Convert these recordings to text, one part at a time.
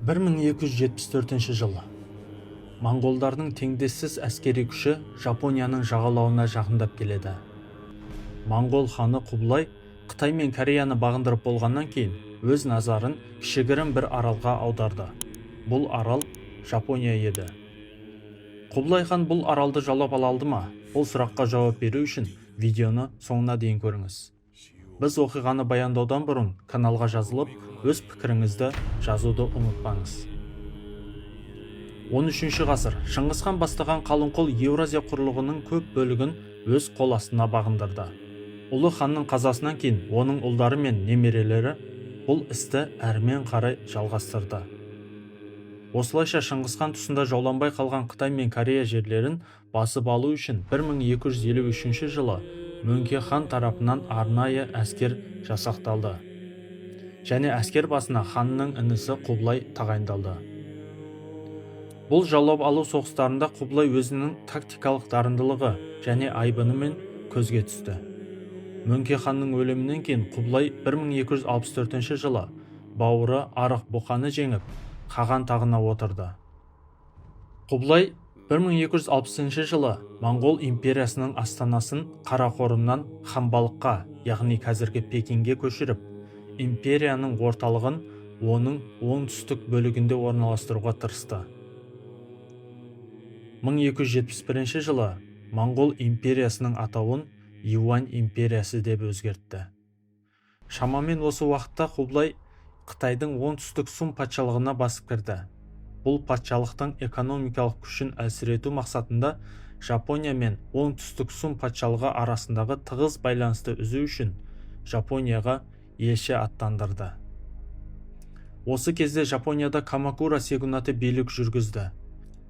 1274 жыл. Моңғолдардың теңдессіз әскери күші Жапонияның жағалауына жақындап келеді. Моңғол ханы Құбылай Қытай мен Кореяны бағындырып болғаннан кейін, өз назарын кішігірім бір аралға аударды. Бұл арал Жапония еді. Құбылай хан бұл аралды жаулап ала алды ма? Бұл сұраққа жауап беру үшін видеоны соңына дейін көріңіз. Біз оқиғаны баяндаудан бұрын каналға жазылып, өз пікіріңізді жазуды ұмытпаңыз. 13 ғасыр. Шыңғыс хан бастаған қалың қол Еуразия құрлығының көп бөлігін өз қол астына бағындырды. Ұлы ханның қазасынан кейін оның ұлдары мен немерелері бұл істі әрмен қарай жалғастырды. Осылайша, Шыңғыс хан тұсында жауланбай қалған Қытай мен Корея жерлерін басып алу үшін 1253 жылы Мөңке хан тарапынан арнайы әскер жасақталды және әскер басына ханның інісі Құбылай тағайындалды. Бұл жаулап алу соғыстарында Құбылай өзінің тактикалық дарындылығы және айбынымен көзге түсті. Мөңке ханның өлімінен кейін Құбылай 1264 жылы бауыры Арық Бұқаны жеңіп, қаған тағына отырды. Құбылай 1260 жылы Моңғол империясының астанасын Қарақорымнан Ханбалыққа, яғни қазіргі Пекинге көшіріп, империяның орталығын оның оңтүстік бөлігінде орналастыруға тырысты. 1271 жылы Моңғол империясының атауын Юань империясы деп өзгертті. Шамамен осы уақытта Құбылай Қытайдың Оңтүстік Сун патшалығына басып кірді. Бұл патшалықтың экономикалық күшін әлсірету мақсатында Жапония мен Оңтүстік Сун патшалығы арасындағы тығыз байланысты үзу үшін Жапонияға елші аттандырды. Осы кезде Жапонияда Камакура сёгунаты билік жүргізді.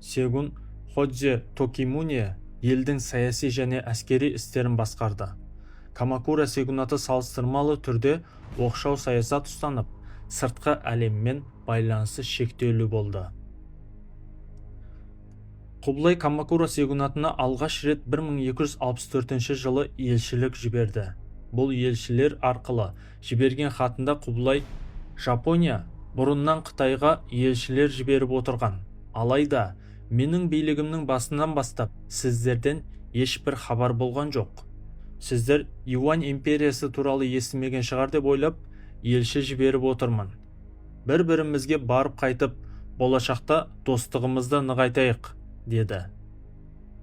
Сёгун Ходзе Токимуне елдің саяси және әскери істерін басқарды. Камакура сёгунаты салыстырмалы түрде оқшау саясат ұстанып, сыртқы әлеммен байланысы шектеулі болды. Құбылай Камакура сёгунатына алғаш рет 1264 жылы елшілік жіберді. Бұл елшілер арқылы жіберген хатында Құбылай: «Жапония бұрыннан Қытайға елшілер жіберіп отырған, алайда менің билігімнің басынан бастап сіздерден ешбір хабар болған жоқ. Сіздер Юань империясы туралы естімеген шығар деп ойлап, елші жіберіп отырмын. бір бірімізге барып қайтып, болашақта достығымызды нығайтайық», – деді.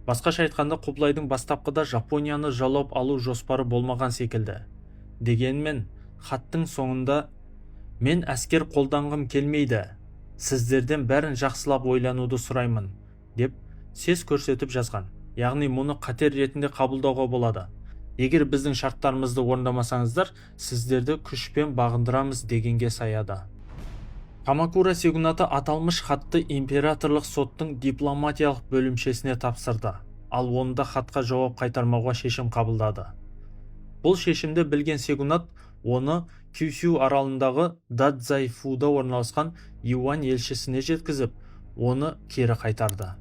Басқаша айтқанда, Құбылайдың бастапқыда Жапонияны жаулап алу жоспары болмаған секілді. Дегенмен хаттың соңында: «Мен әскер қолданғым келмейді, сіздерден бәрін жақсылап ойлануды сұраймын», – деп сес көрсетіп жазған. Яғни мұны қатер ретінде қабылдауға болады. Егер біздің шарттарымызды орындамасаңыздар, сіздерді күшпен бағындырамыз дегенге саяды. Камакура сёгунаты аталмыш хатты императорлық соттың дипломатиялық бөлімшесіне тапсырды, ал онда хатқа жауап қайтармауға шешім қабылдады. Бұл шешімді білген сёгунат оны Кюсю аралындағы Дадзайфуда орналасқан Юань елшісіне жеткізіп, оны кері қайтарды.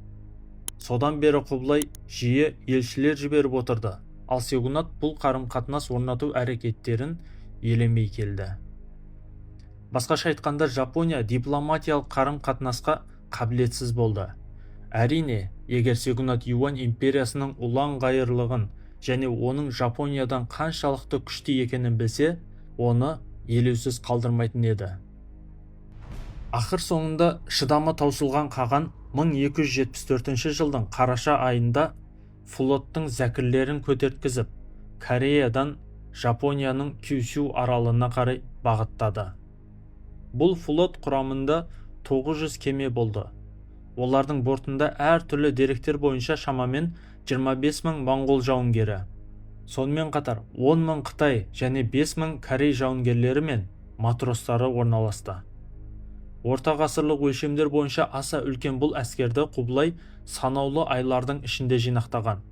Содан бері Құбылай жиі елшілер жіберіп отырды, ал сёгунат бұл қарым-қатынас орнату әрекеттерін елемей келді. Басқаша айтқанда, Жапония дипломатиялық қарым-қатынасқа қабілетсіз болды. Әрине, егер сёгунат Юань империясының ұлан-ғайырлығын және оның Жапониядан қаншалықты күшті екенін білсе, оны елеусіз қалдырмайтын еді. Ақыр соңында шыдамы таусылған қаған 1274 жылдың қараша айында флоттың зәкірлерін көтерткізіп, Кореядан Жапонияның Кюсю аралына қарай бағыттады. Бұл флот құрамында 900 кеме болды. Олардың бортында әр түрлі деректер бойынша шамамен 25 мың моңғол жауынгері, сонымен қатар 10 мың қытай және 5 мың корей жауынгерлері мен матростары орналасты. Орта ғасырлық өлшемдер бойынша аса үлкен бұл әскерді Құбылай санаулы айлардың ішінде жинақтаған.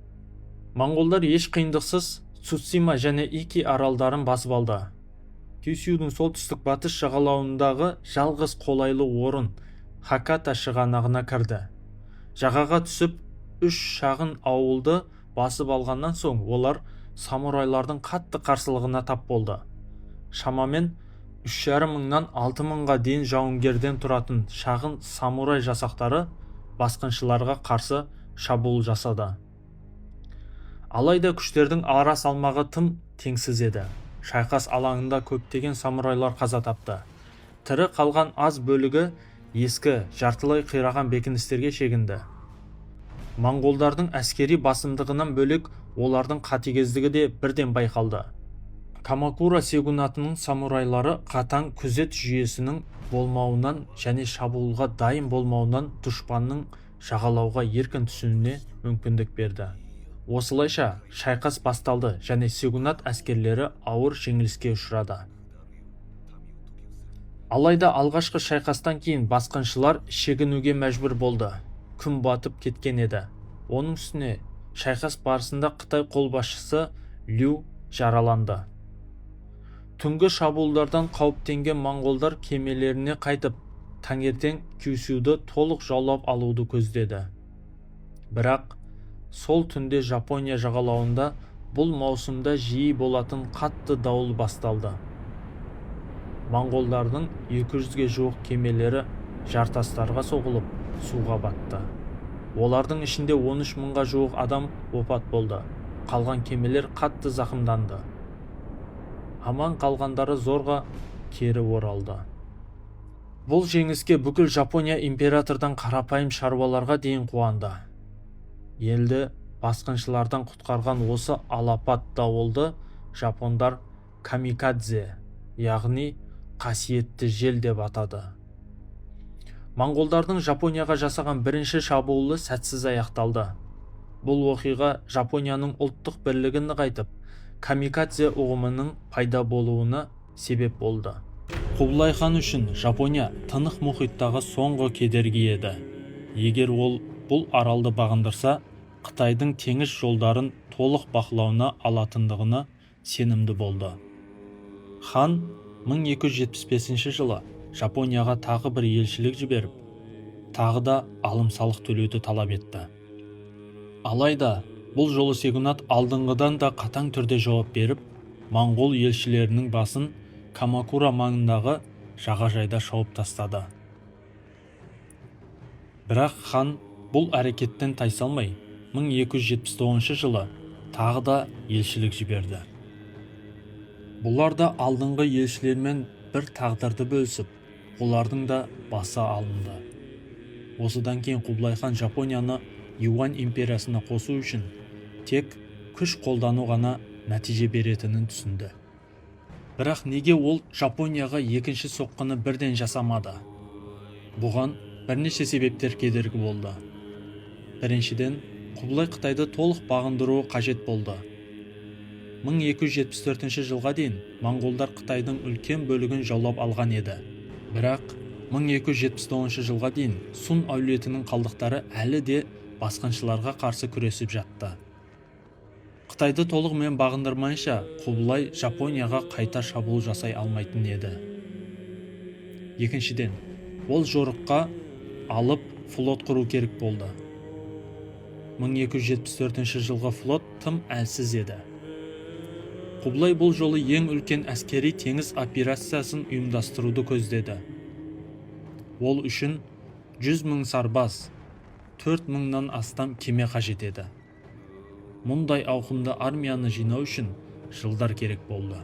Моңғолдар еш қиындықсыз Цусима және Ики аралдарын басып алды. Кюсюдің солтүстік батыс жағалауындағы жалғыз қолайлы орын, Хаката шығанағына кірді. Жағаға түсіп, үш шағын ауылды басып алғаннан соң, олар самурайлардың қатты қарсылығына тап болды. Шамамен 3,5 мыңнан 6 мыңға дейін жауынгерден тұратын шағын самурай жасақтары басқыншыларға қарсы шабуыл жасады. Алайда күштердің ара салмағы тым теңсіз еді. Шайқас алаңында көптеген самурайлар қаза тапты. Тірі қалған аз бөлігі ескі, жартылай қираған бекіністерге шегінді. Моңғолдардың әскери басымдығынан бөлек, олардың қатыгездігі де бірден байқалды. Камакура сёгунатының самурайлары қатаң күзет жүйесінің болмауынан және шабуылға дайын болмауынан дұшпанның жағалауға еркін түсуіне мүмкіндік берді. Осылайша шайқас басталды және сёгунат әскерлері ауыр жеңіліске ұшырады. Алайда алғашқы шайқастан кейін басқыншылар шегінуге мәжбүр болды. Күн батып кеткен еді. Оның үстіне шайқас барысында қытай қолбасшысы Лю жараланды. Түнгі шабуылдардан қауіптенген моңғолдар кемелеріне қайтып, таңертең Кюсюді толық жаулап алуды көздеді. Бірақ сол түнде Жапония жағалауында бұл маусымда жиі болатын қатты дауыл басталды. Моңғолдардың 200-ге жуық кемелері жартастарға соғылып, суға батты. Олардың ішінде 13 мыңға жуық адам опат болды. Қалған кемелер қатты зақымданды. Аман қалғандары зорға кері оралды. Бұл жеңіске бүкіл Жапония императордан қарапайым шаруаларға дейін қуанды. Елді басқыншылардан құтқарған осы алапат дауылды жапондар камикадзе, яғни қасиетті жел деп атады. Моңғолдардың Жапонияға жасаған бірінші шабуылы сәтсіз аяқталды. Бұл оқиға Жапонияның ұлттық бірлігін нығайтып, камикадзе ұғымының пайда болуына себеп болды. Құбылай хан үшін Жапония Тынық мұхиттағы соңғы кедергі еді. Егер ол бұл аралды бағындырса, Қытайдың теңіз жолдарын толық бақылауына алатындығына сенімді болды. Хан 1275 жылы Жапонияға тағы бір елшілік жіберіп, тағы да алым-салық төлеуді талап етті. Алайда бұл жолы сёгунат алдыңғыдан да қатаң түрде жауап беріп, моңғол елшілерінің басын Камакура маңындағы жағажайда шауып тастады. Бірақ хан бұл әрекеттен тайсалмай, 1279 жылы тағы да елшілік жіберді. Бұлар да алдыңғы елшілермен бір тағдырды бөлісіп, олардың да басы алынды. Осыдан кейін Құбылай хан Жапонияны Юань империясына қосу үшін тек күш қолдану ғана нәтиже беретінін түсінді. Бірақ неге ол Жапонияға екінші соққыны бірден жасамады? Бұған бірнеше себептер кедергі болды. Біріншіден, Құбылай Қытайды толық бағындыруы қажет болды. 1274 жылға дейін моңғолдар Қытайдың үлкен бөлігін жаулап алған еді. Бірақ 1279 жылға дейін Сун әулетінің қалдықтары әлі де басқыншыларға қарсы күресіп жатты. Қытайды толығымен бағындырмайынша Құбылай Жапонияға қайта шабуыл жасай алмайтын еді. Екіншіден, ол жорыққа алып флот құру керек болды. 1274 жылғы флот тым әлсіз еді. Құбылай бұл жолы ең үлкен әскери теңіз операциясын ұйымдастыруды көздеді. Ол үшін 100 мың сарбаз, 4 мыңнан астам кеме қажет еді. Мұндай ауқымды армияны жинау үшін жылдар керек болды.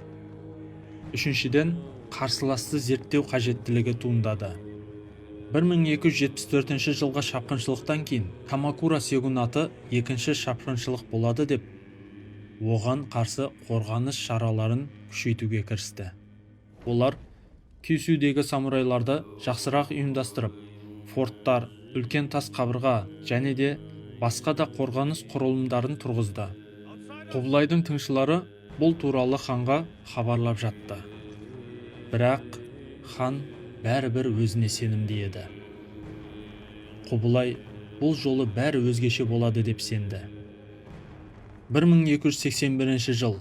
Үшіншіден, қарсыласты зерттеу қажеттілігі туындады. 1274 жылғы шапқыншылықтан кейін Камакура сёгунаты екінші шапқыншылық болады деп, оған қарсы қорғаныс шараларын күшейтуге кірісті. Олар Кюсюдегі самурайларды жақсырақ ұйымдастырып, форттар, үлкен тас қабырға және де басқа да қорғаныс құрылымдарын тұрғызды. Құбылайдың тыңшылары бұл туралы ханға хабарлап жатты. Бірақ хан бәрібір өзіне сенімді еді. Құбылай бұл жолы бәрі өзгеше болады деп сенді. 1281 жыл.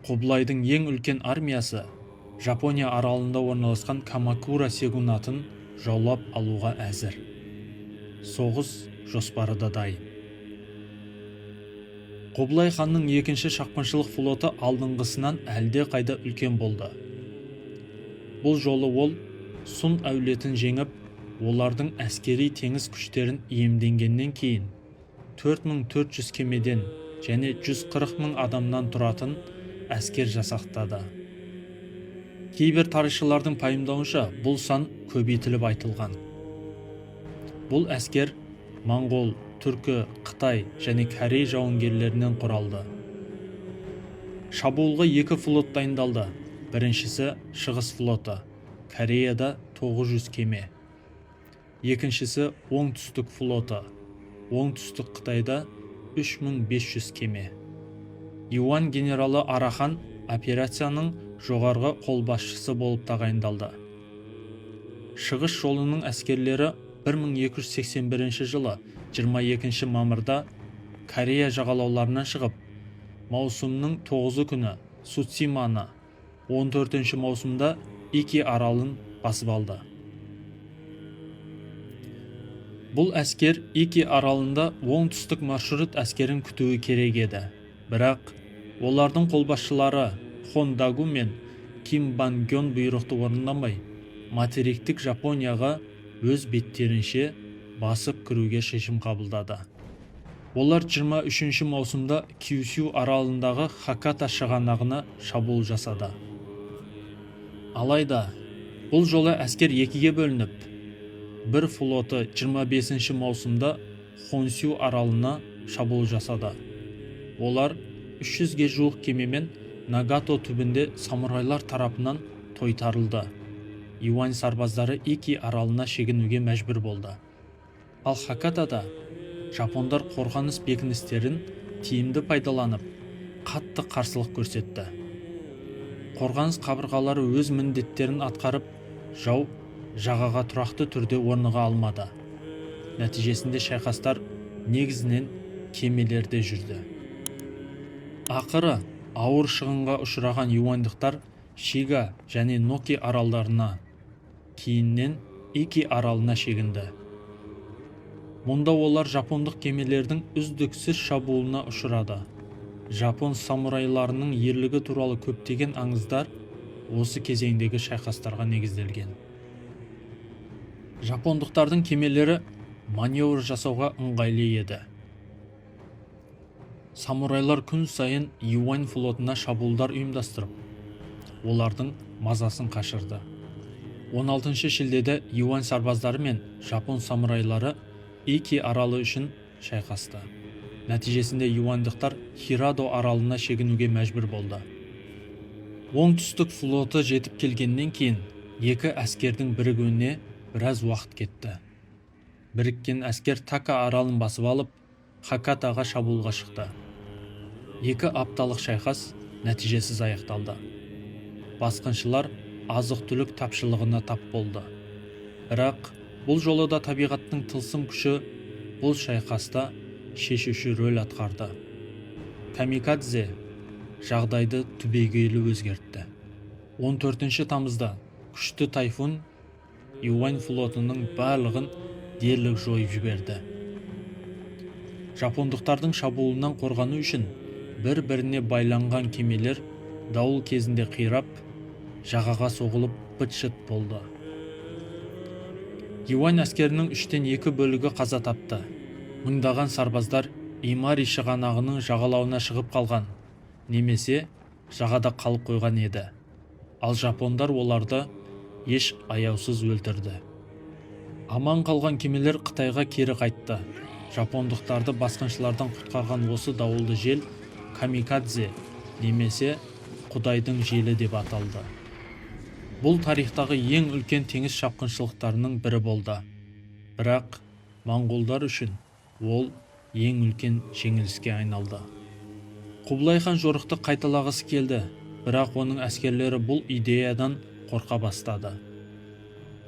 Құбылайдың ең үлкен армиясы Жапония аралында орналасқан Камакура сёгунатын жаулап алуға әзір. Соғыс жоспары да дайын. Құбылай ханның екінші шапқыншылық флоты алдыңғысынан әлде қайда үлкен болды. Бұл жолы ол Сун әулетін жеңіп, олардың әскери теңіз күштерін иемденгеннен кейін 4400 кемеден және 140 мың адамнан тұратын әскер жасақтады. Кейбір тарихшылардың пайымдауынша, бұл сан көбейтіліп айтылған. Бұл әскер моңғол, түркі, қытай және корей жауынгерлерінен құралды. Шабуылға екі флот дайындалды. Біріншісі – шығыс флоты, Кореяда 900 кеме. Екіншісі – оңтүстік флоты, оңтүстік Қытайда 3500 кеме. Юань генералы Арахан операцияның жоғарғы қолбасшысы болып тағайындалды. Шығыс жолының әскерлері 1281 жылы 22 мамырда Корея жағалауларынан шығып, маусымның 9 күні Цусиманы, 14 маусымда Ики аралын басып алды. Бұл әскер Ики аралында оңтүстік маршрут әскерін күтуі керек еді. Бірақ олардың қолбасшылары Хон Дагу мен Ким Бан Гён бұйрықты орындамай, материктік Жапонияға өз беттерінше басып кіруге шешім қабылдады. Олар 23 маусымда Кюсю аралындағы Хаката шығанағына шабуыл жасады. Алайда бұл жолы әскер екіге бөлініп, бір флоты 25 маусымда Хонсю аралына шабуыл жасады. Олар 300-ге жуық кемемен Нагато түбінде самурайлар тарапынан тойтарылды. Юань сарбаздары Ики аралына шегінуге мәжбүр болды. Ал Хакатада жапондар қорғаныс бекіністерін тиімді пайдаланып, қатты қарсылық көрсетті. Қорғаныс қабырғалары өз міндеттерін атқарып, жау жағаға тұрақты түрде орныға алмады. Нәтижесінде шайқастар негізінен кемелерде жүрді. Ақыры ауыр шығынға ұшыраған юаньдықтар Шига және Ноки аралдарына, кейіннен Ики аралына шегінді. Мұнда олар жапондық кемелердің үздіксіз шабуылына ұшырады. Жапон самурайларының ерлігі туралы көптеген аңыздар осы кезеңдегі шайқастарға негізделген. Жапондықтардың кемелері маневр жасауға ыңғайлы еді. Самурайлар күн сайын юань флотына шабуылдар ұйымдастырып, олардың мазасын қашырды. 16 шілдеде юань сарбаздары мен жапон самурайлары Ики аралы үшін шайқасты. Нәтижесінде юаньдықтар Хирадо аралына шегінуге мәжбүр болды. Оңтүстік флоты жетіп келгеннен кейін екі әскердің бірігуіне біраз уақыт кетті. Біріккен әскер Така аралын басып алып, Хакатаға шабуылға шықты. 2 апталық шайқас нәтижесіз аяқталды. Басқыншылар азық-түлік тапшылығына тап болды. Бірақ бұл жолы да табиғаттың тылсым күші бұл шайқаста шешуші рөл атқарды. Камикадзе жағдайды түбегейлі өзгертті. 14 тамызда күшті тайфун юань флотының барлығын дерлік жойып жіберді. Жапондықтардың шабуылынан қорғану үшін бір-біріне байланған кемелер дауыл кезінде қирап, жағаға соғылып, быт-шыт болды. Юань әскерінің үштен екі бөлігі қаза тапты. Мыңдаған сарбаздар Имари шығанағының жағалауына шығып қалған немесе жағада қалып қойған еді. Ал жапондар оларды еш аяусыз өлтірді. Аман қалған кемелер Қытайға кері қайтты. Жапондықтарды басқыншылардан құтқарған осы дауылды жел камикадзе немесе құдайдың желі деп аталды. Бұл тарихтағы ең үлкен теңіз шапқыншылықтарының бірі болды. Бірақ моңғолдар үшін ол ең үлкен жеңіліске айналды. Құбылай хан жорықты қайталағысы келді, бірақ оның әскерлері бұл идеядан қорқа бастады.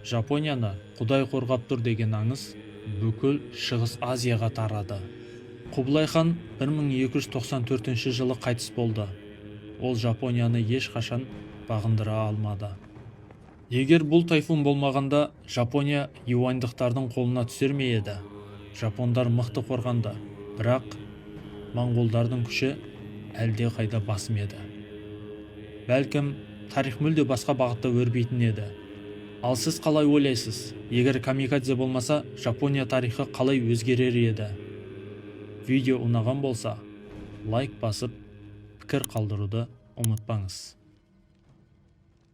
Жапонияны құдай қорғап тұр деген аңыз бүкіл Шығыс Азияға тарады. Құбылай хан 1294 жылы қайтыс болды. Ол Жапонияны ешқашан бағындыра алмады. Егер бұл тайфун болмағанда, Жапония юаньдықтардың қолына түсер ме еді? Жапондар мықты қорғанды, бірақ моңғолдардың күші әлде қайда басым еді. Бәлкім, Тарих мүлде басқа бағытта өрбитін еді. Ал сіз қалай ойлайсыз? Егер камикадзе болмаса, Жапония тарихы қалай өзгерер еді? Видео ұнаған болса, лайк басып, пікір қалдыруды ұмытпаңыз.